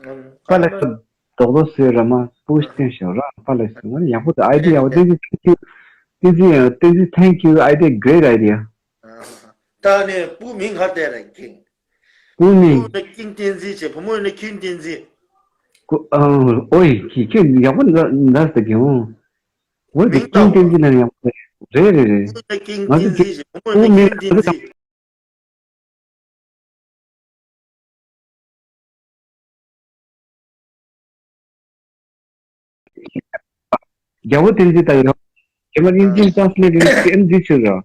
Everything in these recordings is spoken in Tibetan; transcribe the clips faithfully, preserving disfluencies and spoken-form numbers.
ཨམ། པཱ་ལགས་ཀྱིས་རྡོག་རྡོག་བཟོས་ར་མ་སྤུ་ཨ་ཧ། བསྟན་ཤོག་ར། པཱ་ལགས་ཀྱིས་ང་ཡག་པོ་འདུག་ཨའི་ཌི་ཡ་ཡག་པོ། བསྟན་འཛིན་ཐེང་ཀིའུ། བསྟན་འཛིན། བསྟན་འཛིན། ཐེང་ཀིའུ། ཨའི་ཌི་ཡ། གྷི་རེ་ཊི་ཨའི་ཌི་ཡ། ཨ་ཧ། ད་ནི་སྤུ་མིང་ག་རེ་བཏགས་ར་ཀིང་། སྤུ་མིང་། སྤུ་ཡིན་ན་ཀིང་བསྟན་འཛིན་བྱས། བུ་མོ་ཡིན་ན་ཁྱུང་བསྟན་འཛིན། ཀུ། ཨ། ཨོ་ཡེ། ཁྱུང་ཁྱུང་ཡག་པོ་འདུག་འདུག་ཟེར་གི། ཨོ། ཨོ་དེ་མིང་ཀིང་བཏགས་པ། བསྟན་འཛིན་ན་ཡག་པོ་རེད། རེད་རེད་རེད། སྤུ་ཡིན་ན་ཀིང་ང་ཚོ་བསྟན་འཛིན་བྱས། བུ་མོ་ཡིན་ན་ཁྱུང་བསྟན་འཛིན། རྒྱལ་པོ་བསྟན་འཛིན་ལྟ་གི་རོ། རྒྱལ་པོ་བསྟན་འཛིན་ཊ་རན་སི་ལེ་ཊི་ཨེན་ཌི་ཆུ་རོ།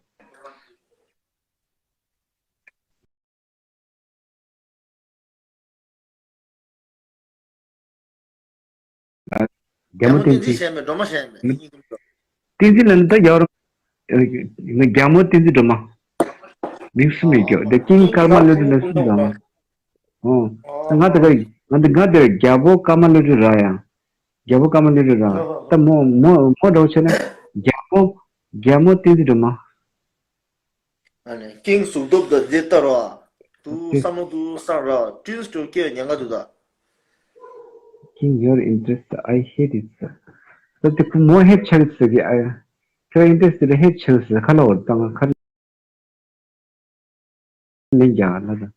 རྒྱལ་མོ་བསྟན་འཛིན་བྱས་མེད། སྒྲོལ་མ་བྱས་མེད། བསྟན་འཛིན་ལ་ནི་ད་རྒྱལ་བ། རྒྱལ་མོ་བསྟན་འཛིན་སྒྲོལ་མ། མིང་གསུམ་མེད་ཀྱོ། དེ་ཀིང་ཀརྨ་བློ་གྲོས་ལ་གསུམ་དང་། ཨོ། ང་ད་ག་ང་ད་ང་དེར་རྒྱལ་པོ་ཀརྨ་བློ་གྲོས་ར་ཡ། རྒྱལ་པོ་ཀརྨ་བློ་གྲོས་ར། ད་མོ་མོ་མོ་འདྲ་བོ་བྱས་ན། རྒྱལ་པོ། རྒྱལ་མོ་བསྟན་འཛིན་སྒྲོལ་མ། ཨ་ནི་ཀིང་གཟུགས་སྟོབས་དང་འདི་ལྟར་བ། དུ་བསམ་བློ་དུ་བསམ་ར་ཀྲིན་སི་ཀྱོ་ཀྱོ་ཉན་ག་དུ་ད། King, your interest, I hate it, sir. ད་དེ་ཁོ་མོ་ཧེད་ཆགས་ཟེར་གི། ཨ། ཁྱོད་ཨིན་ཊི་རེ་སི་ཊི་ཧེད་ཆགས་ཟེར་ཁ་ལ་བར་བཏང་ཁ་ལ་ལན་རྒྱག་ལ་ད།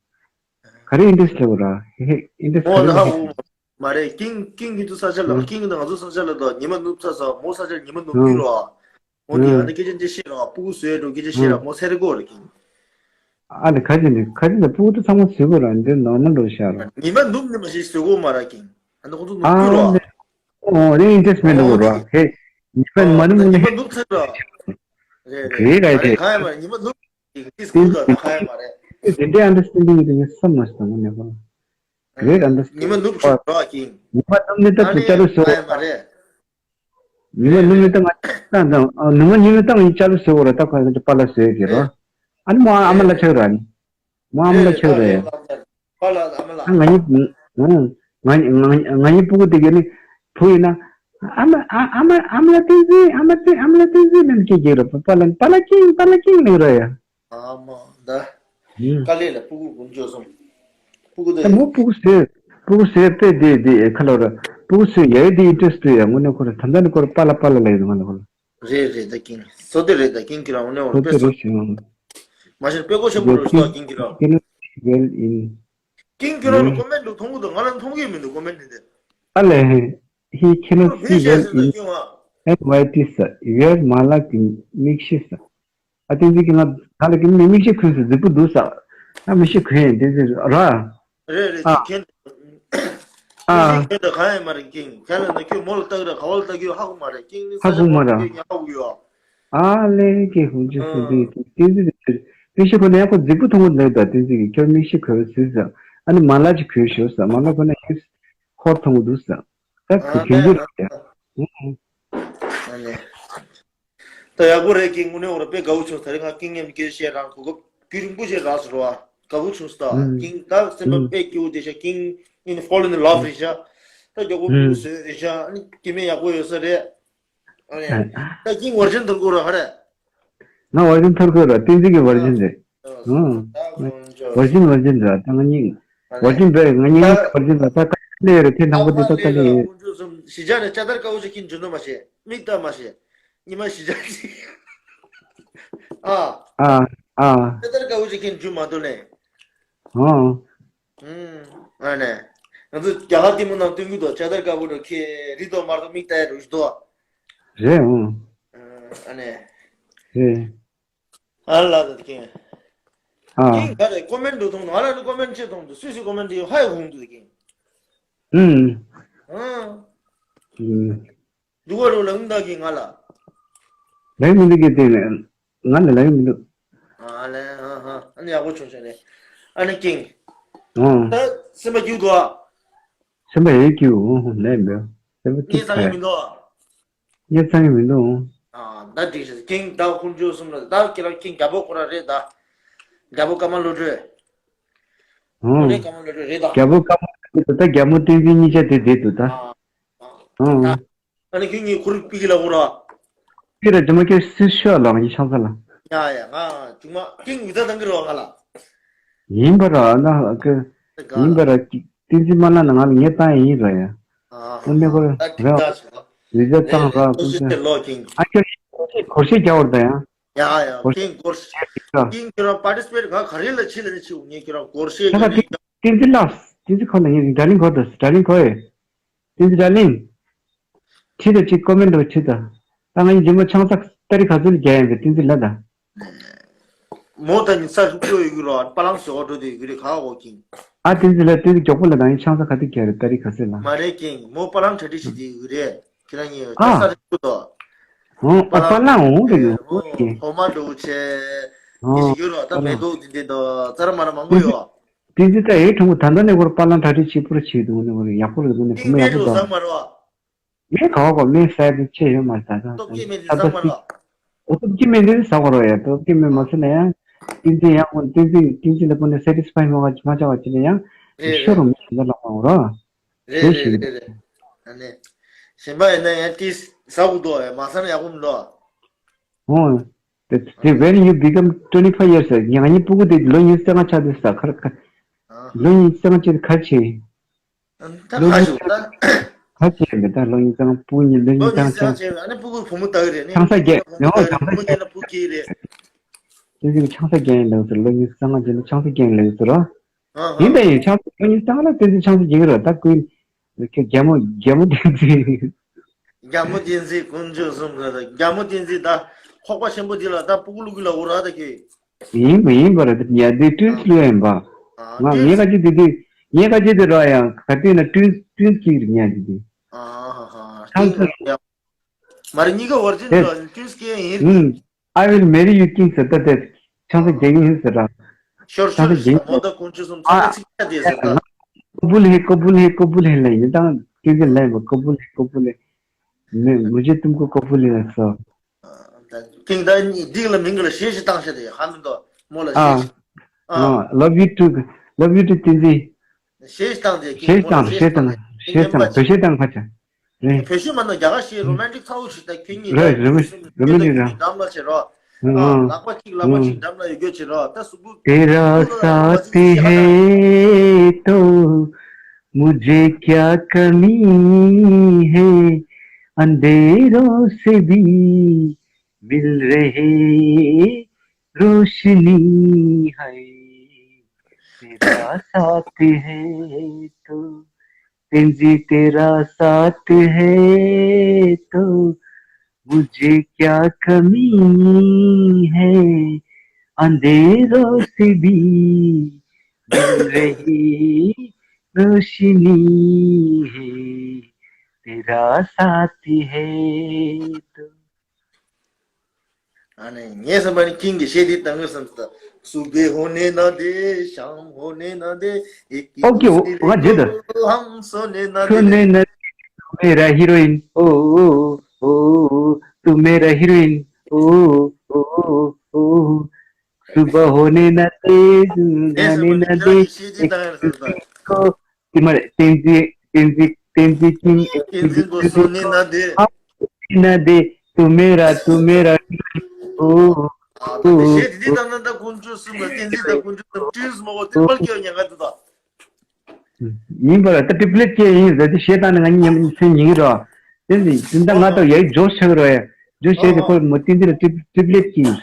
ག་རེ་ཨིན་ཊི་རེ་སི་ཊི་ལ་བར་ཧེད་ཨིན་ཊི་རེ་སི་ཊི་ག་མོ་རེ་ལ་ཧ་ཧེད་ཆགས། མ་རེད། ཀིང་ཀིང་གི་དུ་ས་ཆ་ལ། ཀིང་དང་ང་ཚོ་ས་ཆ་ལ་ད་ཉི་མ་ནུབ་ཚ་ས་མོ་ས་ཆ་ཉི་མ་ནུབ་ཀྱི་རོ། འོ་དེ་ཨ་ནི་སྐད་ཆ་འདི་བཤད་རོགས། སྤུ་གུ་བཟོས་འགྲོ་སྐད་ཆ་བཤད་རོགས། མོ་ཚེ་རེ་གོ་རེ་ཀིང་། ཨ་ནི་ཁ་ཅིག་ནི་ཁ་ཅིག་ནི་སྤུ་གུ་དུ་ཚང་མ་བཟོས་གོ་ར་འདི་ནོར་མལ་འགྲོ་ཤག་ར། ཉི་མ་ནུབ་ནི་མ་ཤེས་བཟོས་གོ་མ་ར་ཀིང་། ཨ་ནི་ཁོང་ཚོ་ནུབ་ཀྱི་རོ། ཨ་ནི་ཨོ་རེ་ཨིན་ཊི་རེ་སི་མེད་འགྲོ་གོ་ར། ཧེ་ཉི་མ་མ་ནུབ་ནི་ཉི་མ་ནུབ་ཚར་ར། རེད་རེད། ག་རེ་ཁ་ཡ་མ་རེད། ཉི་མ་ནུབ་ཀིང་སི་ཀུལ་དུ་ཁ་ཡ་མ་རེད། དེ་འདྲའི་ཨན་ཌར་སི་ཊེན་ཌིང་ཡོད་དེ་ངས་བསམ་མ་སོང་ངོ་ནས་གོ། ག་རེ་ཨན་ཌར་སི་ཊེན་ཉི་མ་ནུབ་ཤོག་ར་ཀིང་། ཉི་མ་ནུབ་ནི་ད་ཨ་ནི་ཅ་ལུ་ཁ་ཡ་མ་རེད། ཉི་མ་ནུབ་ནི་ད་ང་ཏང་ཏང་ཨ། ནུབ་མོ་ཉི་མ་ཏང་ཡིན་ཅ་ལུ་ཟེར་བ་ར། ད་ཁོ་ཚོ་པཱ་ལགས་ཟེར་གི་ར། རེད། ཨ་ནི་མོ་ཨ་མ་ལ་ཆགས་ར་ནི། མོ་ཨ་མ་ལ་ཆགས་ར་ཡ། པཱ་ལགས་ཨ་མ་ལགས། ང་གཉིས། ང་ང་ང་གཉིས་སྤུ་གུ་དེ་ག་ནི་བུ་ཡིན་ན། ཨ་མ་ཨ་ཨ་མ་ཨ་མ་ལགས་བསྟན་འཛིན། ཨ་མ་བསྟན། ཨ་མ་ལགས་བསྟན་འཛིན་ལབ་ཀྱི་ཀྱི་ར། པཱ་ལགས་པཱ་ལགས་ཀིང་པཱ་ལགས་ཀིང་ལབ་ར་ཡ། ཨ་མ་ད། ཨུམ། དཀའ་ལས་ལ་སྤུ་གུ་ཀུན་སྤྱོད་གསུམ། སྤུ་གུ་དེ། ད་མོ་སྤུ་གུ་ཟེར། སྤུ་གུ་ཟེར་དཔེ་དེ་དེ་ཁ་ལོ་ར། སྤུ་གུ་ཟེར་ཡ་དེ་ཨིན་ཊི་རེ་སི་ཊི་ཡ། དངོས་གནས་ཁོ་ར་ད་ལྟ་ནི་ཁོ་ར་པཱ་ལགས་པཱ་ལགས་ལབ་ཡོད་ང་ལ་ཁོ་ར། རེད་རེད་ད་ཀིང་། བཟོ་དེ་རེད་ད་ཀིང་ཁྱེད་རང་དངོས་གནས་ཁོ་ཁོ་དཔེ་ཚོ་དེ་རེད་ཞེས་ང་། མ་གཞི་དཔེ་གོ་ཤེས་པོ་རེད་ཤག་ཀིང་ཁྱེད་རང་། Cannot see well in ཀིང་ཁྱེད་རང་ལ་ཀོ་མེན་ཊི་འདུག་མཐོང་གི་འདུག་ང་ལ་མཐོང་གི་མི་འདུག་ཀོ་མེན་ཊི་འདི། ཨ་ལས། He cannot see well in ཀིང་ང་། ཨེན་ཝའི་ཊི་ས། Where མ་ལགས་ཀྱི་མིག་ཤེས་ས། ཨ་བསྟན་འཛིན་གྱིས་ང་ད་ལ་ཀིང་མི་མིག་ཤེལ་གོན་སོང་། རྫིག་པོ་འདུག་ས། ཨ་མིག་ཤེལ་གོན་ཡིན་བསྟན་འཛིན་ར། རེད་རེད་ཨ། ཅིག་ཁྱེད། ཨ། མིག་ཤེལ་གོན་ད་གང་ཡང་མ་རེད་ཀིང་། ཁྱེད་ལ་ན་ཁྱོད་མོ་ལ་ལྟ་གི་ར་ག་བ་ལ་ལྟ་གི་ཡོད་ཧ་གོ་མ་རེད་ཀིང་། ནི་ཧ་གོ་མ་རེད། ས་ཆ་ཁྱོད་ཉག་ཧ་གོ་ཡོད། ཨ་ལས་ཀྱི་ཧུན་ཅི་སུ་དེ་ཨ། བསྟན་འཛིན་དེ་མིག་ཤེལ་གོན་ན་ཡག་པོ་རྫིག་པོ་མཐོང་གི་འདུག་ད་བསྟན་འཛིན་གྱིས་ཁྱོད་མིག་ཤེལ་གོན་ཟེར་ས། ཨ་ནི་མ་ལགས་ཀྱིས་གོན་ཤོག་ས། མ་ལགས་གོན་ན་ཡིན་ཧོར་མཐོང་གི་འདུག་ས། ད་གོན་གྱི་རེད་ཡ། ཨ་ནི། ད་ཡག་པོ་རེད་ཀིང་། དངོས་གནས་འོ་ར་དཔེ་དགའ་བོ་བྱུང་། ད་རེས་ང་ཀིང་མཉམ་སྐད་བཤད་རང་གོ་སྐབས་རྒྱུན་རིང་པོ་ཞིག་རག་སོང་ར། དགའ་བོ་བྱུང་སོང་ད། ཀིང་ད་སེམས་པ་དཔེ་སྐྱིད་པོ་བྱས་ཤག་ཀིང་ཨིན་ཕོལ་ཨིན་ལབ་རེད་ཤག་ད་མགྱོགས་པོ་སྤུ་གུ་བཟོས་རེད་ཤག་ཨ་ནི་སྐྱེ་དམན་ཡག་པོ་ཡོད་ས་རེད། ཨ་ནི་ད་ཀིང་ཝར་ཇན་ཐོར་གོ་ར་ཧ་རེད། ང་ཝར་ཇན་ཐོར་གོ་ར། བསྟན་འཛིན་གྱི་ཝར་ཇན་རེད། ཨ། ཝར་ཇན་ཝར་ཇན་ར། ད་ང་གཉིས་ཝར་ཇན་བས་ང་གཉིས་ཝར་ཇན་ར། ད་ད་ལས་རེད། དེ་ནང་པོ་དེ་ད་ད་ལས་ཡོད་རེད། ཁོང་ཚོ་གསུམ་གཞིས་ཆགས་ནས་ལྕགས་དར་དཀར་པོ་ཞིག་ཁྱེར་འཇུ་ནོ་མ་ཤེས། མིག་ལྟ་མ་ཤེས། ཉི་མ་གཞིས་ཆགས་ཤིག་ཨ། ཨ། ཨ། ལྕགས་དར་དཀར་པོ་ཞིག་ཁྱེར་འཇུ་མ་ཐུབ་ནས། ཨོ། ཨུམ། ཨ་ནས། ང་ཚོ་རྒྱ་གར་ལྟད་མོ་ནང་སྟོན་གྱི་འདུག་ལྕགས་དར་དཀར་པོ་འདྲ་ཁྱེར་རི་དོ་མར་དོ་མིག་ལྟ་ཡ་འདྲ་ཞིག་འདུག་རེད། ཨོ། ཨ་ནས། རེད། ཨ་ལ་ད་ཀིང་། ཨ། ཀིང་ག་རེ་ཀོ་མེན་ཊི་འདུག་མཐོང་འདུག་ང་ལ་ནི་ཀོ་མེན་ཊི་ཅིག་མཐོང་འདུག་སུས་སུས་ཀོ་མེན་ཊི་ཡོད་ཧ་ཡ་གོ་འདུག་ཀིང་། ཨུམ། ཨ། ཨུམ། འདུག་ག་རུ་ལ་ཨུམ་ད་ཀིང་ང་ལ། ལའི་མི་འདུག་གི་དེ་ང་ལ་ལའི་མི་འདུག་ཨ་ལེ་ཨ་ཧ་ཨ་ནི་ཡག་པོ་བྱུང་ཤག་ནས། ཨ་ནི་ཀིང་། ཨ། ད་སེམས་པ་སྐྱིད་འདུག་ཨ། སེམས་པ་ཡོད་སྐྱིད་འོ་ལས་མེད། སེམས་པ་སྐྱིད་ཚ་ཡོད་མི་འདུག་ཨ། ངས་ཚང་གི་མི་འདུག་ཨ། ད་འགྲིག་ཤག་ཀིང་ད་ཁོང་ཚོ་གསུམ་ལ་ད་ཁྱེད་རང་ཀིང་རྒྱལ་པོ་ཁོ་རང་རེད་ད། རྒྱལ་པོ་ཀརྨ་བློ་གྲོས། ཨོ། ཁོ་རེད་ཀརྨ་བློ་གྲོས་རེད་ད། རྒྱལ་པོ་ཀརྨ་བློ་གྲོས་ད་རྒྱལ་མོ་བསྟན་འཛིན་གཉིས་ཆ་དེ་བསྡད་འདུག་ད། ཨ། ཨོ། ད་ཨ་ནི་ཁྱོད་གཉིས་ཁུར་པི་གི་ལ་འོ་ར། པི་ར་ཇི་མ་ཁྱོད་སུ་ཤོག་ལ་ངས་ཤང་ས་ལ། ཡ་ཡ་ང་ཇུང་མ་ཀིང་མི་ད་དང་གི་རོ་ང་ལ། ཡིན་པ་ར་ན་ཀི། ཡིན་པ་ར་ཀི། བསྟན་འཛིན་མ་ལ་ན་ང་ལ་ངས་བཏང་ཡ་ཡིན་ར་ཡ། ཨ་ཨ་ཨ། ཨ་ནི་ཁོ་ད་འགྲིག་ར། ད་བྱས་ན། བི་ཟ་བཏང་ར་ཀུན་ཚེ། ལོ་ཀིང་། ཨ་ཁྱོད་སྒོར་གཞས་རྒྱག་བར་ད་ཡ། ཡ་ཡ་སྒོར་ཀིང་སྒོར། གཞས་རྒྱག་ར། ཀིང་ཁྱོད་རང་པར་ཊི་སི་པེཊ་ག་ག་རེ་ལ་ཕྱི་ལ་ནི་ཕྱི་འུ་ངས་ཁྱོད་རང་སྒོར་གཞས་ད་ག་རྒྱག་ནི། བསྟན་འཛིན་ལགས། བསྟན་འཛིན་ཁོ་ལ་ངས་ཌར་ལིང་ཁོ་ད་ཌར་ལིང་ཁོ་ཨེ། བསྟན་འཛིན་ཌར་ལིང་། ཁྲིད་དང་གཅིག་ཀོ་མེན་ཊི་འགྲོ་ཁྲིད་དང་། ད་ང་ཡི་རྗེས་མ་ཆང་ས་སྟ་རི་ཁ་ཚུལ་རྒྱག་ཡིན་པའི་བསྟན་འཛིན་ལ་ད། མོ་ད་ཉི་ས་ལྷུག་པོ་ཡོད་གི་རོ། པ་ལང་སི་ཨོ་ཏོ་དེ་ཡོད་གི་རེད་ག་འོ་ཀིང་། ཨ་བསྟན་འཛིན་ལ་བསྟན་འཛིན་མགྱོགས་པོ་ལ་ད་ཡིན་ཆང་ས་ག་དུས་རྒྱག་རེད་སྟ་རི་ཁ་ཚུལ་ལ། མ་རེད་ཀིང་། མོ་པ་ལང་ཁྲ་ཁྲི་ཞིག་དེ་ཡོད་གི་རེད། ཁྱེད་རང་གཉིས་ཨ། ཆང་ས་རེད་ཁུ་དོ། ཨོ་ཨོ་པ་ལང་འོང་རེད་ཡོད་ཨོ་ཀིང་། ཧོ་མ་འགྲོ་ཆེ། ཨོ་ཡིན་ཞིག་ཡོད་རོ། ད་པ་ལང་མེ་ཏོག་དེ་འདྲ་དོ་ཙ་ར་མ་ར་མང་པོ་ཡོད། བསྟན་འཛིན་ད་ཨེ་གྲོང་པོ་ད་ལྟ་ནས་སྐོར་པ་ལང་ཁྲ་ཁྲི་ཆིག་པུར་བྱེད་འདུག་ནས་སྐོར་ཡག་པོ་རེད་འདུག་ནས་བུ་མོ་ཡག་པོ་འདུག་མེ་ཏོག་ཟ་མ་རོ། མེ་ག་བ་གོ་མེ་ས་ཡ་དེ་ཆེ་ཡོད་མ་རེད་ད་ད་སྟོབས་སྐྱེད་མེ་དེ་ད་ཟ་མ་རོ། ད་སྟོབས་སྐྱེད་མེ་དེ་ཟ་གོ་རོ་ཡ་སྟོབས་སྐྱེད་མེ་མ་ཟ་ན་ཡང་བསྟན་འཛིན་ཡང་གོ་བསྟན་འཛིན་བསྟན་འཛིན་ལ་གོ་ནས་སེ་ཊི་སི་ཕའི་མ་ག་མ་ཆགས་པ་ཅི་ལ་ཡང་རེད་ཤོ་རེད་རུ་མེ་ཟ་ལ་གོ་རོ། རེད་རེད་རེད་རེད་རེད། ཨ་ནི། གཞན་པ་ཡིན་ན་ཡང་ཏིས་ཟ་དགོས་འདུག་ཨེ་མ་ཟ་ན་ཡག་པོ་མི་འདུག་ཨོ། དེ་དེ་when you become twenty five years ཡང་ཉིན་སྤུ་གུ་དེ་ལོ་ཉི་ཤུ་རྩ་ལྔ་ཆགས་དུས་ས་ཁར་ཁ། ཨ། ལོ་ཉི་ཤུ་རྩ་ལྔ་ཆེད་དུ་ཁར་ཆེ། ད་ལོ་ཁ་ཉི་ཤུ་ཞུགས་ད། ཁར་ཆེ་མེད་ད་ལོ་ཉི་ཤུ་རྩ་ལྔ་སྤུ་གུ་ཉི་ལོ་ཉི་ལོ་ཉི་ཤུ་རྩ་ལྔ་ཆེ། ཨ་ནི་སྤུ་གུ་བུ་མོ་ལྟ་གི་རེད་ནི། ཆང་ས་རྒྱག་ཡོང་ཆང་ས་རྒྱག་བུ་མོ་སྐྱེས་ན་སྤུ་གུ་སྐྱེ་གི་རེད། དེ་ཚོ་ཆང་ས་རྒྱག་ཡིན་ལབ་ཟེར་ལོ་ཉི་ཤུ་རྩ་ལྔ་ཆེད་དུ་ཆང་ས་རྒྱག་ཡིན་ལབ་ཟེར་རོ། ཨ་ཡིན་ཨ། པས་ཡིན་ཆང་ས་ལོ་ཉི་ཤུ་རྩ་ལྔ་ལ་དེ་ཚོ་ཆང་ས་རྒྱག་གི་རེད་ད་ཀུན། རྒྱ་མོ་རྒྱ་མོ་བསྟན་འཛིན། རྒྱ་མོ་བསྟན་འཛིན་དཀོན་མཆོག་གསུམ་ག་ད་རྒྱ་མོ་བསྟན་འཛིན་ད་ཁོག་པ་ཆེན་པོ་འདི་ལ་ད་སྤུ་གུ་བླུག་གི་ལ་འུ་ར་ད་ཁྱོད། ཡིན་པ་ཡིན་པ་རེད་ཉ་དེ་ཏུན་སི་ལོས་ཡིན་པ། ཨ་ང་ངས་ཏུན་ཁ་ཅིག་དེ་དུས་ངས་ཁ་ཅིག་དེ་ར་ཡང་ག་དུས་ན་ཏུན་ཏུན་སི་ཀྱི་རིག་ཉ་དེ་དུས། ཨ་ཧ་ཧ་ཏུན་སི་ཡ། མ་རེད་གཉིས་ཀ་བར་ཅན་དེ་ར་ཏུན་སི་ཀྱི་ཡིན་རེད། ཨུམ། I will marry you king ཟེར་ད་དེ་ཆང་ས་རྒྱག་གི་ཡིན་ཟེར་ར། ཤོར་ཤོར་ཤོར་མོ་ད་དཀོན་མཆོག་གསུམ་ཚང་མ་ཚིག་ཆ་དེ་ཟེར་ད། कबूल है कबूल है कबूल है ལ་ཡིན་དང་ཏིང་ཏིང་ལ་ཡིན་པ་कबूल है कबूल है། मैं मुझे तुमको कबूल है ལ་སོ། ད་ཐེངས་ད་འདི་ལ་མིང་ལ་གཞས་ཤིག་བཏང་ཤེས་དེ་ཧ་མི་འདུག་མོ་ལ་ཨ། གཞས་ཤིག་ཨ། Love you too love you too ཏིང་ཏིང་། གཞས་ཤིག་བཏང་དེ་ཀིང་གཞས་མོ་ལ་བཏང་གཞས་གཞས་བཏང་བཏང་གཞས་བཏང་བོད་གཞས་བཏང་ཁ་ཆ། རེད། བོད་གཞས་མ་ནོར་རྒྱ་གར་གཞས་རོ་མན་ཊིག་ཚ་བོ་ཞིག་ད་ཁྱོད་གཉིས་རེད་རོ་མན་ཊིག་རོ་མན་ཊིག་ར། འགྲམ་ལ་བྱེད་རོགས། ལག་པ་གཅིག་ལག་པ་གཅིག་འགྲམ་ལ་ཡོད་རྒྱུ་བྱེད་རོགས་ད་གཟུགས་པོ། तेरा साथ है तो मुझे क्या कमी है अंधेरों से भी मिल रहे रोशनी है तेरा साथ है तो तेंजी तेरा साथ है तो मुझे क्या कमी है अंधेरों से भी मिल रही रोशनी है तेरा साथ है तो ཨ་ནི་ངས་བསམ་པ་ནི་ཀིང་གི་གཞས་འདི་བཏང་གི་བསམ་སྟེ། सुबह होने ना दे शाम होने ना दे एक ही ཨོ་ཀེ། ཨོ། दूसरे ང་བརྗེད་ད། को हम सोने ना दे सोने ना दे तू मेरा हीरोइन ओ ओ ओ तू मेरा हीरोइन ओ ओ ओ सुबह होने ना दे गाने ना दे एक दूसरे को ཏི་མ་རེད། ཏིན་ཙི་ཏིན་ཙི་ཏིན་ཙི་ཀིང་ཏིན་ཙི་ཀིང་ཏིན་ཙི་ཀོ་སོ་ནི་ན་དེ། ཨ་ཏི་ན་དེ་ཏུ་མེ་ར་ཏུ་མེ་ར། ཨོ་ཨོ་ཨོ། ཏི་ཏིན་ཙི་ད་ན་ད་ཀུན་ཅོ་སུ་མ་ཏིན་ཙི་ད་ཀུན་ཅོ་སུ་ཏྲིས་མོ་གོ་ཏི་པལ་ཀྱོ་ཉ་ག་ཏི་ད། ཡིན་པ་ར་ད་ཏི་པི་ལེ་ཀྱེ་ཡིན་ར་ཏི་ཤེ་ད་ན་ང་ཉམ་སེ་ཉིང་ར། ཏིན་ཙི་ཏིན་ད་ང་ད་ཡ་ཡི་ཇོ་ཤ་ར་ཡ་ཇོ་ཤེ་དེ་ཁོ་མོ་ཏིན་ཙི་ར་ཏི་པི་ལེ་ཀྱེ་ཡིན།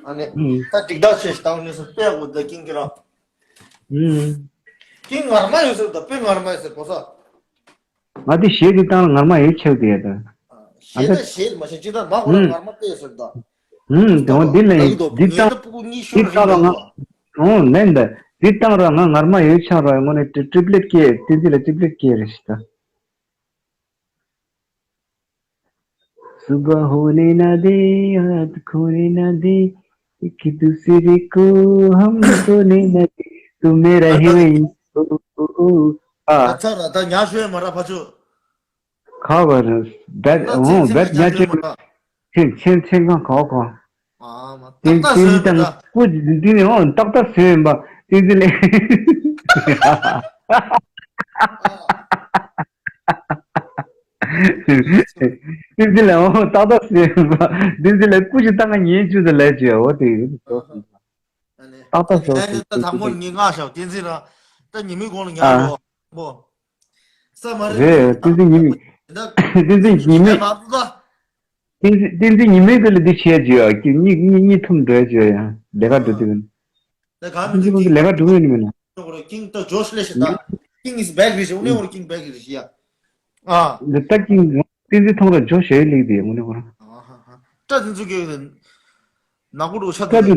ཨ་ནི་ད་ཏིག་ད་ཤེ་ཤ་ད་ནི་སུ་པེ་གོ་ད་ཀིང་ཀི་ར། ཨུམ། དེ་ངར་མ་ཡོད་ཟེར་ད་དཔེ་ངར་མ་ཡོད་ཟེར་གོ་ས། ང་དེ་གཞས་དེ་བཏང་ལ་ངར་མ་ཡོད་ཆེ་བ་དེ་ཡ་ད། གཞས་ད་གཞས་མ་བྱེད་ཅི་ད་མ་གོ་ལ་ངར་མ་དཔེ་ཡོད་ཟེར་ད། ཨུམ། དེ་འོ་འདི་ལ་ཡིན་འདི་བཏང་འདི་བཏང་ར་ང་། འོ་ལན་ད་འདི་བཏང་ར་ང་ངར་མ་ཡོད་ཆགས་ར་ངོ་ནས་ཏྲི་པི་ལེཊ་སྐྱེ་ཏི་ཙི་ལ་ཏྲི་པི་ལེཊ་སྐྱེ་རེ་ཞིག་ད། सुबह होने ना दे रात खोने ना दे एक दूसरे को हम सोने ना दे तू मेरा हीरोइन ओ ओ ओ आ। अच्छा रहा था यहाँ से हमारा पाछो। खबर बैठ हूँ बैठ यहाँ से। छेन छेन छेन का खाओ खाओ। ཨ་མ་ཏིང་ཏག་ཏག་ཏིང་བཟོས་ཏང་མེད་ད། ཀུ་ཏིང་ཧོ་ཏག་ཏག་བཟོས་ཡིན་པ་ཏིང་ཏིང་ལེ། ཏིང་ཏིང་ལེ་ཧོ་ཏག་ཏག་བཟོས་ཡིན་པ་ཏིང་ཏིང་ལེ་ཀུ་ཅི་ཏང་ང་ཉེན་བཅུ་ད་ལས་བཅུ་ཡ་ཧོ་ཏིང་ཏག་ཏག་བཟོས་ཏིང་ཏིང་ལེ། ད་དང་པོ་ངས་ངག་ཞབས་ཏིང་ཏིང་ར། ད་ཉི་མའི་གོང་ལ་ཉལ་ཨ། རོགས། མོ། ས་མ་རེད། རེད། བསྟན་འཛིན་ཉི་མ། ད་བསྟན་འཛིན་ཉི་མ། ཉལ་མ་ཐུབ་ད། བསྟན་འཛིན་བསྟན་འཛིན་ཉི་མའི་དེ་ལ་འདི་བྱས་ཀྱི་ཡོད་ཀྱི། གཉིད་གཉིད་གཉིད་ཐུམ་འགྲོ་ཡ་ཅིག་ཡོད་ཡ། ལས་ཀ་འགྲོ་དུས། ད་ག་མི་བསྟན་འཛིན་ཁོང་གི་ལས་ཀ་འགྲོ་གི་ཡོད་ནི་མིན་ན། ཀིང་ད་ཇོ་ཤི་ལེ་ཤི་ད། King is back རེད་ཤི། ཨུ་ནེ་ཧོར་ཀིང་བྷེག་རེད་ཤི་ཡ། ཨ། འདི་ད་ཀིང་བསྟན་འཛིན་ཐོང་ར་ཇོ་ཤི་ལེ་དེ་ཨུ་ནེ་ཧོར། ཨ་ཧ་ཧ། ད་དེ་ཚོ་གི་ནག་པོ་འགྲོ་ཆ་ད་དེ།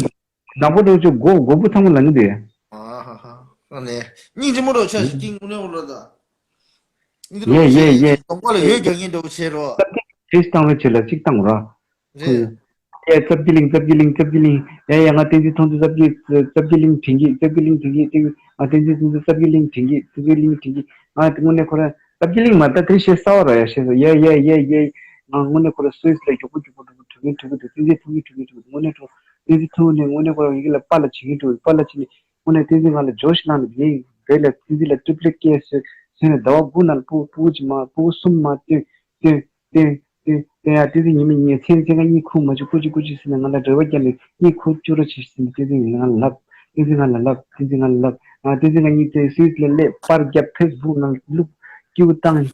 ནག་པོ་འགྲོ་ཆ་མགོ་མགོ་བུ་ཚང་མ་ལངས་གི་དེ། ཨ་ཧ་ཧ། ཨ་ནེ་སྙིང་རྗེ་མོ་འགྲོ་ཆ་ཤི་ཀིང་ཨུ་ནེ་ཧོར་ལ་ད། ཡེ་ཡེ་ཡེ། གདོང་པ་ལ་ཡོད་རྒྱག་ངེས་འདྲ་བོ་བྱེད་རོགས། ཅིག་བཏང་བའི་ཆེད་ལ་ཅིག་བཏང་རོགས། རེད། ཡེ་ཙབ་ཀི་ལིང་ཙབ་ཀི་ལིང་ཙབ་ཀི་ལིང་། ཡ་ཡ་ང་བསྟན་འཛིན་ཐོང་དུས་ཙབ་ཀི་ཙབ་ཀི་ལིང་དྲན་གི། ཙབ་ཀི་ལིང་དྲན་གི། ང་བསྟན་འཛིན་ཐོང་དུས་ཙབ་ཀི་ལིང་དྲན་གི། ཙབ་ཀི་ལིང་དྲན་གི། ང་དངོས་གནས་ཁོ་རང་ཙབ་ཀི་ལིང་མ་ད་དེ་ཤེས་ས་བ་ར་ཡ་ཤེས་ས་ཡ་ཡ་ཡ་ཡ། ང་དངོས་གནས་ཁོ་རང་སུད་སི་ལ་མགྱོགས་པོ་མགྱོགས་པོ་འགྲོ་གི་འགྲོ་གི་འགྲོ་གི་འདུག་བསྟན་འཛིན་ཐོང་གི་འགྲོ་གི་འདུག་དངོས་གནས་འགྲོ། བསྟན་འཛིན་ཐོང་ནས་དངོས་གནས་ཁོ་རང་ཡི་གེ་ལ་པཱ་ལ་བྱེད་ཀྱི་འགྲོ་གི། པཱ་ལ་བྱེད་ནས་དངོས་གནས་བསྟན་འཛིན་ང་ལ་ཇོ་ཤི་གནང་ནས་ངས་བོད་ལ་བསྟན་འཛིན་ལ་ཏྲིབ་ལེ་ཀེ་སི་ཟེར་ནས་ཟླ་བ་དགུ་ནང་ལ་ཕྲུ་གུ་ཕྲུ་གུ་གཅིག་མ་ཕྲུ་གུ་གསུམ་མ་སྟོན་སྟོན། ཏན་ཏན་ཏན་ཡ། བསྟན་འཛིན་ཉི་མ་ངའི་མཚན་མཚན་ང་གཉིད་ཁུག་མ་བྱུང་། སྐུ་མཁྱེན་སྐུ་མཁྱེན་ཟེར་ནས་ང་ལ་རེ་བ་བརྒྱབ་ནས་གཉིད་ཁུག་བཅུག་རོགས་བྱེད་ཟེར་ནས་བསྟན་འཛིན་ང་ལ་ལབ། བསྟན་འཛིན་ང་ལ་ལབ། བསྟན་འཛིན་ང་ལ་ལབ། ང་བསྟན་འཛིན་ང་གཉིད་དེ་སུད་སི་ལ་སླེབས། པར་བརྒྱབ། ཕེ་སི་བུག་ནང་བླུགས། སྐྱིད་པོ་བཏང་།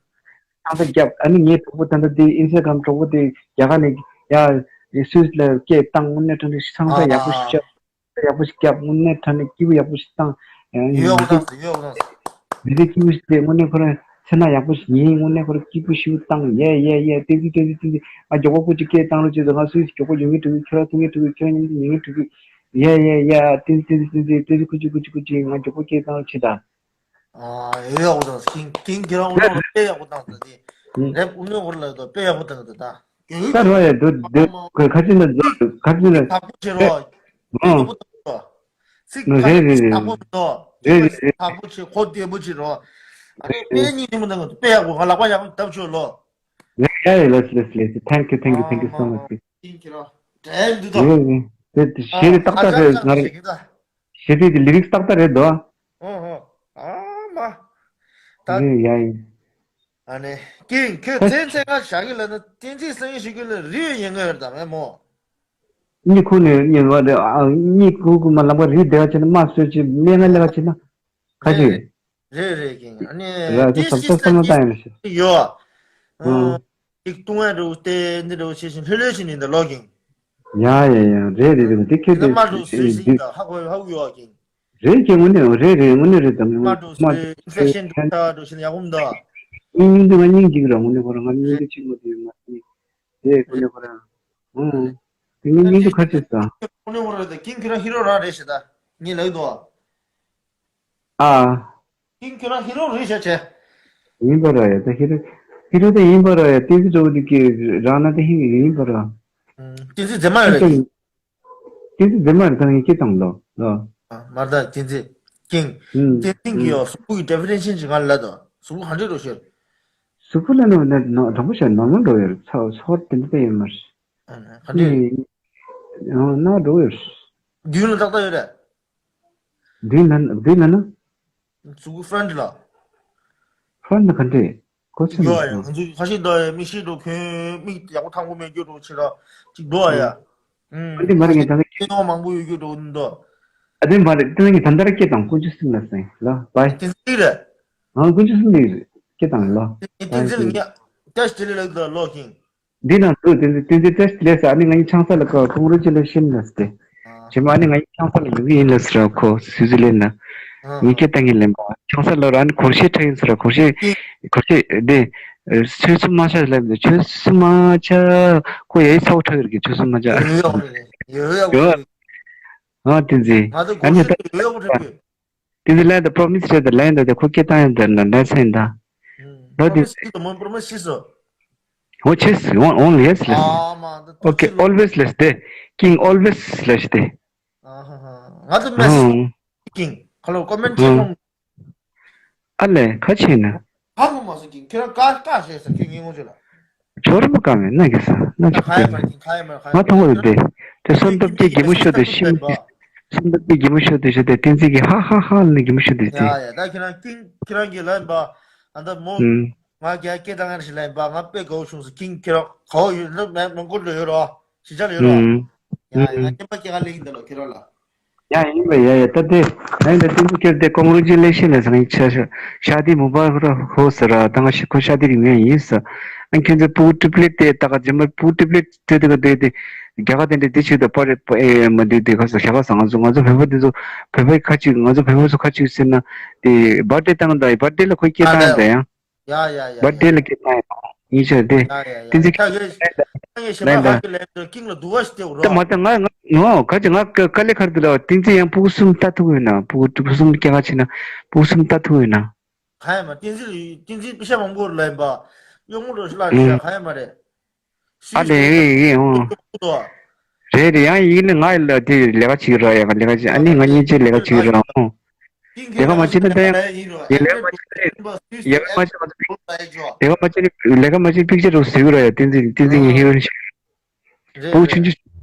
ཆང་ས་བརྒྱབ། ཨ་ནི་ངའི་གྲོགས་པོ་ད་ལྟ་དེ་ཨིན་སི་ཊ་གྷ་རམ་གྲོགས་པོ་དེ་རྒྱ་གར་ནས་ཡ་སུད་སི་ལ་སྐད་བཏང་། དངོས་གནས་དྲང་གནས་ཆང་ས་ཡག་པོ་ཞིག་བརྒྱབ། ཡག་པོ་ཞིག་བརྒྱབ། དངོས་གནས་དྲང་གནས་སྐྱིད་པོ་ཡག་པོ་ཞིག་བཏང་། ཡང་ཡོད་ཡག་པོ་བཏང་སོང་། ཡོད་ཡག་པོ་བཏང་སོང་། མི་ཚེ་སྐྱིད་པོ་ཞིག་སྟེར། དངོས་གནས་ཁོ་རང་ཚེ་ན་ཡག་པོ་ཞིག་ཡིན། དངོས་གནས་ཁོ་རང་སྐྱིད་པོ་ཞིག་བཏང་། ཡེ་ཡེ་ཡེ། བསྟན་འཛིན་བསྟན་འཛིན་བསྟན་འཛིན། ང་མགྱོགས་པོ་སྐུ་མཁྱེན་སྐད་བཏང་རོགས་བྱེད་དང་། ང་སུད་སི་མགྱོགས་པོ་ཡོང་གི་འགྲོ་གི། ཁྱོད་རང་ཐུག་གི་འགྲོ་གི། ཁྱོད་རང་མཉམ་དུ་ཡོང་གི་འགྲོ་གི། ཡེ་ཡེ་ཡེ། བསྟན་འཛིན་བསྟན་འཛིན་བསྟན་འཛིན། བསྟན་འཛིན་སྐུ་མཁྱེན་སྐུ་མཁྱེན་སྐུ་མཁྱེན། ང་མགྱོགས་པོ་སྐད་བཏང་རོགས་བྱེད་དང་། ཨ། ཡོད་ཡག་པོ་བཏང་སོང་། ཀིང་ཀིང་ཁྱེད་རང་དངོས་གནས་ཁོ་རང་དཔེ་ཡག་པོ་བཏང་སོང་། དེ་ཨུ། རེད། དངོས་གནས་ཁོ་རང་ལ་དཔེ་ཡག་པོ་བཏང་སོང་ད། ད་རོགས་ཡ། དུ་དུ་ཁ་ཅིག་ན་ཁ་ཅིག་ན་དག་པོ་བྱེད་རོགས། རེད་རེད་རེད། དག་པོ་མི་འདུག་རེད་རེད་རེད། དག་པོ་མི་འདུག་རེད་རེད་རེད། དག་པོ་བྱེད། ཁོ་བདེ་པོ་བྱེད་རོགས། ཨ་རེ་དཔེ་ཉིན་ཉིན་མོ་དང་དཔེ་ཡག་པོ། ང་ལག་པ་ཡག་པོ་བརྡབ་ཆོག་ལོ། རེད་རེད། ལགས་ལགས་ལགས། Thank you, thank you, thank you so much. ཀིང་ཁྱེད་རང་དྲན་འདུག་ད། རེད་རེད། དེ་ཞེ་ཏག་ཏག་རེད། ང་རེད། ཞེ་ཏག་ཏག་ལི་རིགས་ཏག་ཏག་རེད་དོ། ཨོ་ཧོ། ཨ་མ། ད། རེད་ཡ་ཡིན། ཨ་ནི་ཀིང་ཁྱོད་མཚན་མཚན་ང་བཞག་གི་ལ་ན་བསྟན་འཛིན་སང་ཉིན་ཞུ་རྒྱུ་ལ་རི་ཡོད་ཉན་གི་ཡོད་དམ་མོ། གཉིད་ཁུག་ནས་གཉིད་བ་དེ། ཨ། གཉིད་ཁུག་ཁུག་མ་ལངས་པ་རི་བདེ་བ་བྱས་ན། མ་གསོད་བྱེད། སྨན་ང་ལས་ཀ་བྱེད་ན། ཁ་ཅིག་རེད་རེད་ཀིང་། ཨ་ནི་ར་དེ་དེ་སོབ་སོབ་སོབ་ན་ད་ཡང་མི་ཤེས། ཡོད། ཨ། ཅིག་བཏུང་ཡ་འདྲ་བོ་སྟེ་འདི་འདྲ་བོ་བྱེད་བཞིན་ལྷོད་ལྷོད་བྱེད་ནི་འདི་ལོ་ཀིང་། ཡ་ཡ་ཡ། རེད་རེད་རེད། དེ་ཁྱོད་དེ་མ་འགྲོ་ཟེར་བཞིན་ད་ཧ་གོ་ཧ་གོ་ཡོད་ཀིང་། རེད་ཀྱི་དངོས་གནས་རེད་རེད། དངོས་གནས་རེད་དམ། མ་འགྲོ་ཟེར་ཨིན་ཕེག་ཤན་འདུག་ད་འགྲོ་བཞིན་ཡག་པོ་མི་འདུག་སྙིང་སྙིང་འདུག་ང་སྙིང་རྗེ་གི་ར། དངོས་གནས་ཁོ་རང་ང་སྙིང་རྗེ་ཆེན་མོ་དེ་མ་རེད། དེ་དངོས་གནས་ཁོ་རང་། ཨང་། དེ་ངའི་སྙིང་རྗེ་ཁ་ཆེ་ས། དངོས་གནས་ཁོ་རང་རེད་ད། ཀིང་ཁྱོད་རང་ཧི་རོ་རང་རེད་ཤག་ད། ངས་ལབ་འདུག་ཨ། ཨ། ཀིང་ཁྱོད་རང་ཧི་རོ་རེད་ཤག་བྱས། ཡིན་པ་ར་ཡ། ད་ཧི་རོ་ཧི་རོ་ད་ཡིན་པ་ར་ཡ། བསྟན་འཛིན་གྲོགས་པོ་དེ་གི་རང་ན་ད་ཧི་ཡིན་པ་ར། ཨང་། བསྟན་འཛིན་མཛེས་མ་ཡོད་རེད་ཀིང་། བསྟན་འཛིན་མཛེས་མ་རེད། ད་ངས་སྐད་བཏང་ལོ་ལོ། ཨ། མར་ད་བསྟན་འཛིན་ཀིང་། ཨང་། བསྟན་འཛིན་གྱི་ཨང་། གཟུགས་པོ་གི་ཌེ་ཕི་ནེ་ཤན་ཅིག་ང་ལ་ལབ་དང་། གཟུགས་པོ་ག་འདྲས་འགྲོ་ཤེར། གཟུགས་པོ་ལ་ནི་ནི་དྲང་པོ་བཤད་ན་ནོར་མལ་འགྲོ་ཡོད་རེད། ཚ་ཚོར་དེ་འདྲ་ད་ཡོད་མ་རེད། ཨ། ག་འདྲས། ནི་ཨང་། ན་འགྲོ་ཡོད་རེད། མདུན་ལ་ཏག་ཏག་ཡོད་རེད། མདུན་ལ་མདུན་ལ་ན། གཟུགས་པོ་ཕ་རན་ཊི་ལ། ཕ་རན་ཊི་ལ་ག་འདྲས། གོ་ཚོད་ཡོད་ཨ་ཡ། མ་སོང་། ང་ཚོ་ཁ་ཤས་འདུག་ཨ་ཡ། མིག་ཤེལ་འགྲོ་གོན། མིག་ཡག་པོ་ཐང་པོ་མེད་རྒྱུ་འགྲོ་ཕྱི་ར་ཅིག་འདུག་ཨ་ཡ། ཨང་། ཨང་། འདི་མ་རེད་ངས་ད་ལྟ་སྐད་ཡོང་མང་པོ་ཡོད་རྒྱུ་འགྲོ་འདུག་ཨ། འདི་མ་རེད། ད་ངས་ད་ལྟ་སྐད་བཏང་། དཀོན་མཆོག་གསུམ་ལ་གསན་ལ་བའི། དེ་འདི་རེད། ཨང་། དཀོན་མཆོག་གསུམ་ལ་སྐད་བཏང་ལ། དེ་དེ་བའི། འདི་ལ་ངས་ཏེ་སི་ཊི་དེ་ལས་ལགས་འདུག་ལོག་ཤིང་། འདི་ནང་དུ་དེ་དེ་དེ་ཏེ་སི་ཊི་ལས་ས། ཨ་ནི་ང་གཉིས་ཆང་ས་ལ་ཁ་ཁོང་རུ་ཅི་ལ་ཤིན་ལ་སྟེ། ཨ། བྱེ་མ་ཨ་ནི་ང་གཉིས་ཆང་ས་ལ་ཡོང་གི་ཡིན་ལ་ཟེར་ཁོ་སུད་སི་ལན་ན། ཨ། ངས་སྐད་བཏང་གི་ལན་པ། ཆང་ས་ལ་ར་ཨ་ནི་གོར་ཤེས་ཁྲ་ཡིན་ཟེར། གོར་ཤེས་གོར་ཤེས་དེ་ཆོས་སུ་མ་ཆ་ལབ་འདུག་ཆོས་སུ་མ་ཆ། ཁོ་ཡའི་ཚ་བོ་ཁྲ་ཡོད་གི། ཆོས་སུ་མ་ཆ། ཡོད་ཡོད་རེད། ཡོད་ཡོད་ཡོད། རེད། ཨ་དེ་ཟེ། ང་ཚོ་ཨ་གོར་ནི་ཤེས་ད་ཡོད་ཡོད་རེད། དེ་ཚེ་ལན་དུ་པྲོ་མིས་རེད་དེ། ལན་དུ་དེ་ཁོ་སྐད་བཏང་ཡོད་དེ་ན་ལན་སེང་ད། ཨུམ། ལོ་དེ། པྲོ་མིས་ཤིས་སོ། མོ་པྲོ་མིས་ཤིས་སོ། ཨོ་ཆེས། ཨོན་ཨོན་ལི་ཡེས་ལེས། ཨ་མ་ད། ཨོ་ཀེ། ཨོལ་ཝེས་ལེས་དེ། ཀིང་ཨོལ་ཝེས་ལེས་དེ། ཨ་ཧ་ཧ། ང་ཚོ་མེ་སེ་ཇི། ཨུམ། ཀིང་ཁ་ལོ་ཀོ་མེན་ཊི་ཨུམ། ཆེ་མོ། ཨ་ལས་ཁ་ཆེ་ན། ཧ་གོ་མ་སོང་། ཀིང་ཁྱེད་རང་ཀ་ཀ་ཞེས་ས་ཁྱོད་ངའི་ངོ་ཚོད་ལ། ཇོར་མོ་ཀ་མེད་ན་གི་ས་ན་ཆོག་ཁ་ཡ་མ་ཀིང་ཁ་ཡ་མ་ཁ་ཡ་མ། ང་ཐོང་བ་དེ། དེ་སོན་ཏབ་ཀྱི་གི་མོ་ཤོ་དེ་ཤིམ། སོན་ཏབ་ཀྱི་གི་མོ་ཤོ་དེ་ཤོ་དེ་བསྟན་འཛིན་གྱི་ཧ་ཧ་ཧ་ནི་གི་མོ་ཤོ་དེ་དེ། ཡ་ཡ། ད་ཁྱེད་རང་ཀིང་ཁྱེད་རང་གི་ལན་པ། ཨ་ད་མོ། ཨུམ། ང་རྒྱ་སྐད་བཏང་ཡར་ཞིག་ལན་པ། ང་དཔེ་དགའ་བོ་བྱུང་སོང་། ཀིང་ཁྱེད་རང་ག་བོ་ཡོད་ན་མེ་མོན་གྷོ་ལ་ཡོད་རོ། ཞི་ཅང་ལ་ཡོད་རོ། ཨུམ། ཡ་ཡ། ང་ཨུམ། སྐད་པ་སྐད་ག་ལེགས་ཡིན་ད་ལོ་ཁྱེད་རང་ལ། ཡ་ཡིན་པ་ཡ་ཡ་ད་དེ། ཨ་ཡིན་ད་ཏིན་ཙི་ཁྱོད་དེ་ཀོང་རུ་ཇི་ལེ་ཤི་ལ་ཟེར་ནས་ཆ་ཤ་ཤ་དེ་མུ་བ་ར་ཧོ་ཟེར་ར་ད་ང་ཤི་ཁོ་ཤ་དེ་རིང་ཡང་ཡིན་ཟེར། ཨ་ཁྱོད་ཚོ་ཕྲུ་གུ་ཊི་རི་པི་ལེཊ་དེ་ད་ག་རྗེས་མ་ཕྲུ་གུ་ཊི་རི་པི་ལེཊ་དེ་དེ་ག་དེ་དེ་རྒྱ་གར་དེ་འདྲ་དེ་ཆེད་དུ་པར་ཨེ་མ་དེ་དེ་ག་ས་ཤ་ག་ས་ང་ཚོ་ང་ཚོ་བོད་པ་དེ་ཚོ་བོད་པའི་ཁ་ཅིག་ང་ཚོ་བོད་པ་ཚོ་ཁ་ཅིག་ཟེར་ན་དེ་བར་ཌེ་བཏང་ད་བར་ཌེ་ལ་ཁོ་སྐད་བཏང་ད་ཡང་། ཡ་ཡ་ཡ་བར་ཌེ་ཡ། ལ་སྐད་བཏང་ཡང་ཡིན་ཤག་དེ། ཡ་ཡ་ཡ། ཏིན་ཙི་ཁྱོད་ཁྱོད་ཁྱོད་ཞེ་མ་ལན་ཧ་ད། གི་ལན་དུ་ཀིང་ལ་འདུག་བ་ཞིག་སྟེར་རོ། ད་མ་ད་ང་ང་ང་ག་ཅི་ང་ཀ་ཀ་ལེ་ཁར་དུ་ལ་ཏིན་ཙི་ཡང་ཕྲུ་གུ་གསུམ་ལྟ་ཐུབ་ཡོད་ན། ཕྲུ་གུ་ཕྲུ་གུ་གསུམ་སྐྱེ་ཁ་ཕྱིན་ན་ཕྲུ་གུ་གསུམ་ལྟ་ཐུབ་ཡོད་ན། ག་ཡ་མ་ཏིན་ཙི་ཏིན་ཙི་པི་ཤ་མང་པོ་ལ་ཡིན་པ། གཡོག་མོ་རོ་ཤི་ལ་ཤ་ག་ཡ་མ་རེད། ཨ་ལེ་ཨེ་ཨེ་ཨོ། རེད་རེད། ཡང་ཡིན་ནི་ང་ལ་དེ་ལས་ཀ་བྱེད་རོགས་ཡ། ང་ལས་ཀ་བྱེད། ཨ་ནི་ང་གཉིས་ཀྱིས་ལས་ཀ་བྱེད་རོགས་ཨོ། ལས་ཀ་མ་བྱེད་ན་ད་ཡང་ཡིན་ལས་ཀ་མ་བྱེད་ལས་ཀ་མ་བྱེད་ལས་ཀ་མ་བྱེད་ལས་ཀ་མ་བྱེད་པིག་ཅར་རོགས་ཟེར་རོགས་ཡ། ཏིན་ཙི་ཏིན་ཙི་ངའི་ཧི་རོ་ཡིན་ཤག་རེད་བུ་རེད། ཆུང་ཆུང་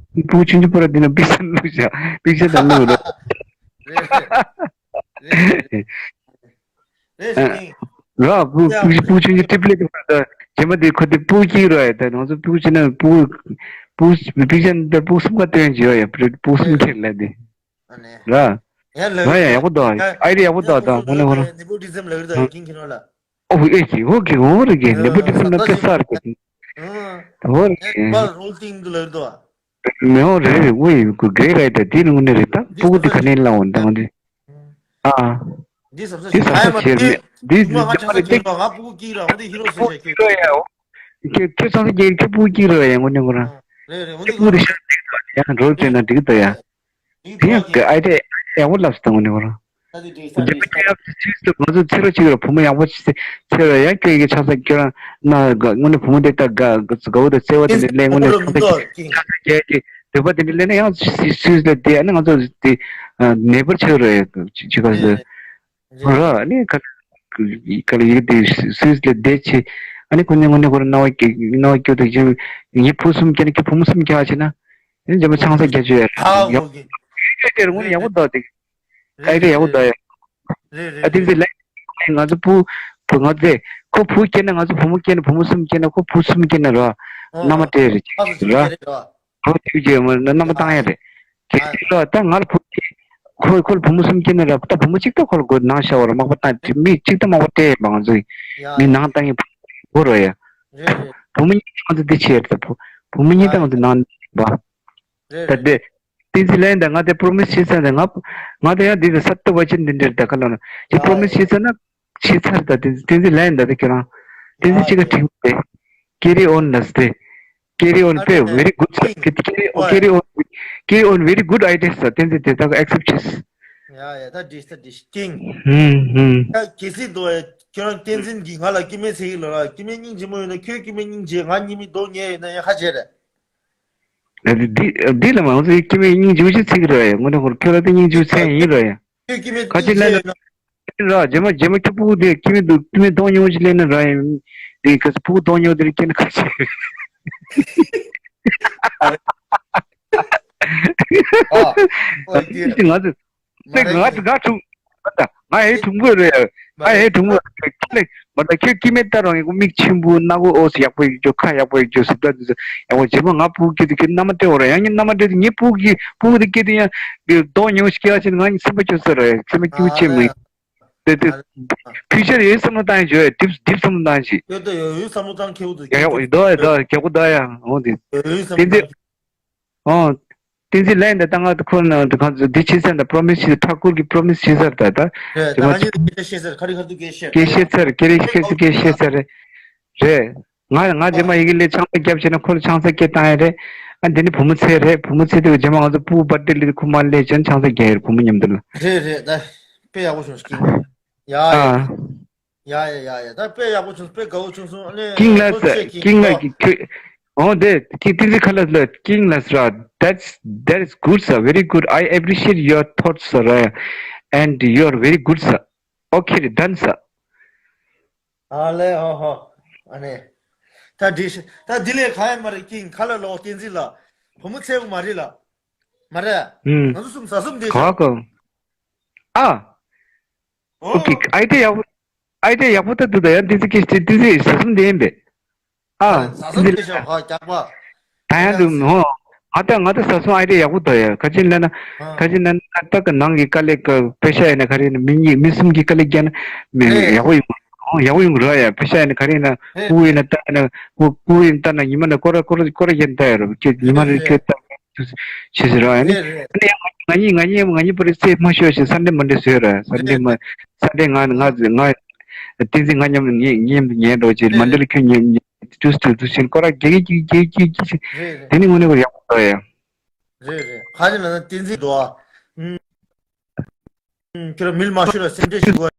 བུ་ཆུང་ཆུང་པོ་ར་འདི་ན་པིག་ཅར་བླུགས་ཤག་པིག་ཅར་དང་བླུགས་རོགས། རེད་རེད་རེད་རེད། རེད་ཤག་ཨ། ར་བུ་ཡ། བུ་བུ་ཆུང་ཆུང་ཊི་རི་པི་ལེཊ་དེ་ར་ད་རྗེས་མ་དེ་ཁོ་དེ་ཕྲུ་གུ་སྐྱེ་རོགས་ཡ། ད་ང་ཚོ་ཕྲུ་གུ་སྐྱེ་ན་ཕྲུ་གུ་ཕྲུ་གུ་པིག་ཅར་འདི་ཕྲུ་གུ་གསུམ་ཀ་སྟོན་བྱེད་ཡ། ཕྲུ་གུ་གསུམ་སྐྱེ་ལ་དེ་ཨ་ནི། ར། ཡ་ལ་ར་ཡ་ཡག་པོ་འདུག་ཨ་ཡ་ཨའི་ཌི་ཡ་ཡག་པོ་འདུག་ད་དངོས་གནས་ཁོ་རང་ནི་པོ་ཊི་ཛིམ་ལ་ཡོད་ད་ཀིང་ཁྱེད་རང་ལ། ཨོ་ཨེ་ཀི་ཨོ་ཀི་ཨོ་རེད་ཀི་ནི་པོ་ཊི་ཛིམ་ལ་དཔེ་གསར་ཀི་ཨོ་རེད་ཀི། མི་ཧོ་རེད་རེད་ཝེ་གོ་གེ་རེད་ད་དེ་ནི་དངོས་གནས་རེད་ད། ཕྲུ་གུ་དེ་ག་ནས་ལ་འོང་ད་འོང་དེ། ཨ། འདི་བསམ་ས་དེ་བསམ་ས་ཆེར་མེད་འདི་ང་ང་ཅང་ས་ཀྱི་རོ་ང་ཕྲུ་གུ་ཀི་ར་འོ་དེ་ཧི་རོ་སི་ཞེས་ཀྱི། ཁྱོད་ཁྱོད་བསམ་ས་ཀྱི་ཁྱོད་ཕྲུ་གུ་ཀི་རོ་ཡ་དངོས་གནས་ཁོ་རང་། རེད་རེད་འོ་དེ་ཕྲུ་གུ་དེ་ཤ་ཡང་འགྲོ་དེ་ན་འགྲིག་ད་ཡ། དེ་ཡང་གི་ཨའི་ཌི་ཡ་ཡག་པོ་ལབ་སོང་ནི་ཁོ་རང་། རྒྱ་མི་ཡག་ཅིག་ང་ཚོ་ཚེ་རོགས་ཅིག་ར་བུ་མོ་ཡག་པོ་ཅིག་ཚེ་རོགས་ཡང་ཁྱོད་ཀྱི་ཆང་ས་ཁྱོད་རང་ན་དངོས་གནས་བུ་མོ་དེ་ལྟ་དགའ་དགའ་བོ་དང་བརྩེ་བ་དེ་འདྲ་ལེན་དངོས་གནས་ཆང་ས་ཆང་ས་རྒྱག་གི་འདོད་པ་དེ་འདྲ་ལེན་ན་ཡང་སུས་ལ་དེ་ཨ་ནི་ང་ཚོ་དེ་ནེ་བར་ཆགས་རོགས་ཡ་ཅི་ག་ཟེར་ར་ཨ་ནི་ག་ག་ལ་ཡིག་དེ་སུས་ལ་དེ་ཆེ་ཨ་ནི་ཁོ་ནས་དངོས་གནས་ཁོ་རང་རྣ་བ་སྐྱོ་རྣག་སྐྱོ་དང་ཡིན་བུ་གསུམ་སྐྱེ་ན་ཁྱོད་བུ་མོ་གསུམ་སྐྱེ་བ་བྱས་ན་ཨ་ནི་རྒྱ་མི་ཆང་ས་རྒྱག་ཆོག་ཡ་ཡག་ཡོད་དེ་དངོས་གནས་ཡག་པོ་འདུག་དེ། རེད་ཨའི་ཌི་ཡ་ཡག་པོ་འདུག་ཡ། རེད་རེད་ཨ་དེ་ཚེ་རེད། ལན་ང་ཚོ་བུ་བུ་ང་ཚེ་ཁོ་བུ་སྐྱེས་ན་ང་ཚོ་བུ་མོ་སྐྱེས་ན་བུ་མོ་གསུམ་སྐྱེས་ན་ཁོ་བུ་གསུམ་སྐྱེས་ན་ར་ཨོ་མནའ་མ་སྤྲད་རེད་ཨ་ཅིག་སུ་ར་སྐྱེས་རེད་ར། ཁོ་ཐུགས་རྗེ་མ་མནའ་མ་བཏང་ཡ་རེད། གལ་ཨ་སྲིད་ར་ད་ང་ལ་བུ་སྐྱེས་ཁོ་ཁོ་ལ་བུ་མོ་གསུམ་སྐྱེས་ན་ར་ད་བུ་མོ་གཅིག་ད་ཁོ་ལ་སྒོ་ནང་ཤ་བ་ར་མག་པ་བཏང་མི་གཅིག་ད་མག་པ་སྤྲད་ཡ་མ་ང་ཚོ་ཡ་མི་ནང་བཏང་ཡ་བུ་ར་ཡ། རེད་རེད། བུ་མོ་གཉིས་ང་ཚོ་འདི་བྱས་རེད་ད་བུ་བུ་མོ་གཉིས་ད་ང་ཚོ་ནང་བ་རེད་ད་རེད། དེ། བསྟན་འཛིན་ལན་དང་ང་དེ་པྲོ་མིས་བྱེད་ཚར་ནས་ང་ང་དེ་ཡང་འདི་ལ་ས་ཏོ་བ་ཆེན་འདི་འདྲ་རེད་ད་ག་ལ་ན་ཅི་པྲོ་མིས་བྱེད་ཚར་ན་བྱེད་ཚར་ད་བསྟན་འཛིན་ལན་ད་དེ་ཁྱོད་རང་བསྟན་འཛིན་གཅིག་ག་དྲིང་དེ་carry on ལ་སྟེ་carry on དཔེ་very good sir carry on carry on very good idea sir བསྟན་འཛིན་དེ་ད་ག་accept བྱེད། ཡ་ཡ་ད་འདྲི་ད་འདྲི་ཀིང་། ཧུམ་ཧུམ། ད་གལ་སྲིད་དོ་ཁྱོད་རང་བསྟན་འཛིན་གྱིས་ང་ལ་སྐྱེ་དམན་ཟེར་གི་ལ་ར་སྐྱེ་དམན་སྙིང་རྗེ་མོ་ཡོད་ན་ཁྱོད་སྐྱེ་དམན་སྙིང་རྗེ་ང་གཉིས་མི་རྡོག་ཉེ་ཡོད་ན་ཡང་ཧ་བྱེད་རེད། འདི་འདི་ལ་མང་ཚོས་སྐྱེ་དམན་སྙིང་རྗེ་པོ་ཅིག་ཚིག་རོ་ཡ། དངོས་གནས་ཁོ་ཁྱོད་རང་དེ་སྙིང་རྗེ་པོ་ཚད་ཡིན་རོ་ཡ། ཁྱོད་སྐྱེ་དམན་ཁ་ཅིག་སྙིང་རྗེ་ལ་ཡོད་ན། ར་རྗེས་མ་རྗེས་མ་ཁྱོད་ཕྲུ་གུ་དེ་སྐྱེ་དམན་དུ་སྐྱེ་དམན་གདོང་ཉེ་པོ་ཅིག་སླེབས་ན་ར་ཡ། དེ་ཁ་ཕྲུ་གུ་གདོང་ཉེ་པོ་དེ་རིགས་སྐྱེ་ན་ཁ་ཅིག་ཨ། ཨོ་དེ། ང་ཚོ། མ་ཚེ་རེད་ང་ཚོ་ང་ཁྲུང་། ང་ཧེ་ཁྲུང་པོ་རེད། མ་ང་ཧེ་རེད་ཁྲུང་པོ་རེད། ཁྱེད་ལས་མ་ད་ཁྱོད་སྐྱེ་དམན་ལྟ་རང་ཡིན་གོ་མིག་ཆེན་པོ་སྣ་སྒོ་ཨོ་སི་ཡག་པོ་ཡོད་ཅོ་ཁ་ཡག་པོ་ཡོད་ཅོ་སི་ད་དུ་ཡག་པོ་རྗེས་མ་ང་ཕྲུ་གུ་སྐྱེ་དུས་ཁྱོད་མནའ་མ་སྤྲད་འོ་ར་ཡང་ངས་མནའ་མ་སྤྲད་དུས་ངའི་ཕྲུ་གུ་གི་ཕྲུ་གུ་དེ་སྐྱེ་དུས་ཡང་གདོང་ཉེ་པོ་ཞིག་སྐྱེ་བ་ཕྱིན་ང་ཡིན་སེམས་པ་སྐྱོ་ས་རེད་སེམས་པ་སྐྱོ་ཆེ་མོ་ཡིན། དེ་དེ། ཕུ་ཤར་ཡོད་བསམ་བློ་བཏང་ཡོད་ཅོ་ཡ་དིབ་དིབ་བསམ་བློ་བཏང་ཞིག་ཡོད་ད་ཡོད་ཡོད་བསམ་བློ་བཏང་ཁེ་བོ་དུ་ཡ་ཡོད་ཡོད་ད་ཡ་ད་ཁེ་བོ་ད་ཡ་འོ་དེ། ཡོད་ཡོད་བསམ་བློ་བཏང་། ཨོ། བསྟན་འཛིན་ལན་དེ་ད་ང་ཁོ་ན་གང་ཚོ་འདི་བྱེད་ས་འདྲ་པྲོ་མིས་བྱེད་ཐ་ཁུར་གྱི་པྲོ་མིས་བྱེད་ས་རེད་ད། རེད་ད་ང་གཉིས་ཀྱིས་བཤད་ས་རེད་ཁ་རི་ཁ་ཐུག་གས་བཤད་རེད་བཤད་ས་རེད་ཁེ་རེ་ཁེ་ཐུག་གས་བཤད་ས་རེད། རེད། ང་ང་རྗེས་མ་ཡི་གེ་ལས་ཆང་ས་བརྒྱབ་བྱས་ན་ཁོ་ལ་ཆང་ས་སྐྱེལ་བཏང་ཡ་རེད། ཨ་འདི་ནི་བུ་མོ་ཚེ་རེད་བུ་མོ་ཚེ་དེ་རྗེས་མ་ང་ཚོ་ཕྲུ་གུ་བར་ཐི་ཌེ་ལི་ཁོ་མ་སླེབས་བྱས་ན་ཆང་ས་རྒྱག་ཡ་རེད་བུ་མོ་མཉམ་དུ་ལ། རེད་རེད་ད། དཔེ་ཡག་པོ་བྱུང་སྐྱིད། ཡ་ཡ། ཨ། ཡ་ཡ་ཡ་ཡ་ད་དཔེ་ཡག་པོ་བྱུང་དཔེ་དགའ་བོ་བྱུང་སོང་ཨ་ནི་ཀིང་ལགས་ཀིང་ལགས་ཀྱི་ཁྱོད། འོ་དེ་ཀིང་ཏིང་ཙི་ཁ་ལགས་ལ་ཀིང་ལགས་ར། That's that is good sir, very good, I appreciate your thoughts sir, and you are very good sir. Okay, done sir. ཨ་ལེ་ཧོ་ཧོ། ཨ་ནི། ད་འདི་ཤ་ད་འདི་ལས་ག་ཡ་མ་རེད་ཀིང་ཁ་ལགས་ལོ་བསྟན་འཛིན་ལགས། བུ་མོ་ཚེ་བོ་མ་རེད་ལགས། མ་རེད། ང་ཚོ་གསུམ་ཟ་གསུམ་བསྡད་ཤག་ག་ག་ཨ། ཨོ། ཨོ་ཀེ་ཨའི་ཌི་ཡ་ཡག་པོ། ཨའི་ཌི་ཡ་ཡག་པོ་ད་འདུག་ད་ཡང་ཏིན་ཙི་ཀེ་ཏིན་ཙི་ཟ་གསུམ་དེ་ཡིན་པས། ཨ། ཟ་གསུམ་དེ་ཤོག་ཧ་རྒྱག་པ། ད་ཡང་འདུག་ཧོ། ང་ད་ང་ད་ས་སོང་ཨའི་ཌི་ཡ་ཡག་པོ་འདུག་ཡ། ག་ཅི་ལབ་ན། ཨ། ག་ཅི་ལབ་ན་ད་ག་ནང་གི་དཀའ་ལས་ཀ་པེ་ཤ་ཡིན་ན་ག་རེ་ཡིན་ན་མི་གཉིས་མི་གསུམ་གྱི་དཀའ་ལས་བརྒྱབ་ན་མི་ཨེ། ཡག་པོ་ཡོང་། ཡག་པོ་ཡོང་གི་རེད་ཡ། པེ་ཤ་ཡིན་ན་ག་རེ་ཡིན་ན་ཨེ། སྤུ་གུ་ཡིན་ན་ལྟ་ན་སྤུ་སྤུ་གུ་ཡིན་ན་ལྟ་ན་ཉི་མ་ན་སྐོར་ར་སྐོར་ར་སྐོར་ར་བརྒྱབ་ལྟ་ཡ་རེད། ཁྱོད་ཉི་མ་རེ་ཨེ། ཁྱོད་ལྟ་ཡ་ཅི་ཟེར་ར་ཡ་ནི། རེད་རེད། ཨ་ནི་ཡང་ང་གཉིས་ང་གཉིས་ང་གཉིས་པོ་རེ་རྩེད་མ་ཤོར་ཞིག་སན་ཌེ་མན་ཌེ་བཟོས་ར། སན་ཌེ་རེད་མ་རེད། སན་ཌེ་ང་ང་ང་བསྟན་འཛིན་ང་མཉམ་ཉེ་མཉམ་དུ་ཉལ་འགྲོ་ཅིག་མན་ཌེ་ལ་ཁྱོད་ཉལ་ཉལ་ཏུས་ཏུས་ཏུས་ཕྱིན་སྐོར་ར་རྒྱག་གི་རྒྱག་གི་རྒྱག་གི་རྒྱག་གི་རེད་རེད། དེ་ནི་དངོས་གནས་ཁོ་ཡག་པོ་འདུག་ཡ། རེད་རེད། ག་རེ་ལབ་ན་བསྟན་འཛིན་འདུག་ཨ། ཁྱོད་རང་མི་ལ་མ་ཤོད་ལ་སེམས་ཁྲལ་ཞིག་དགོས།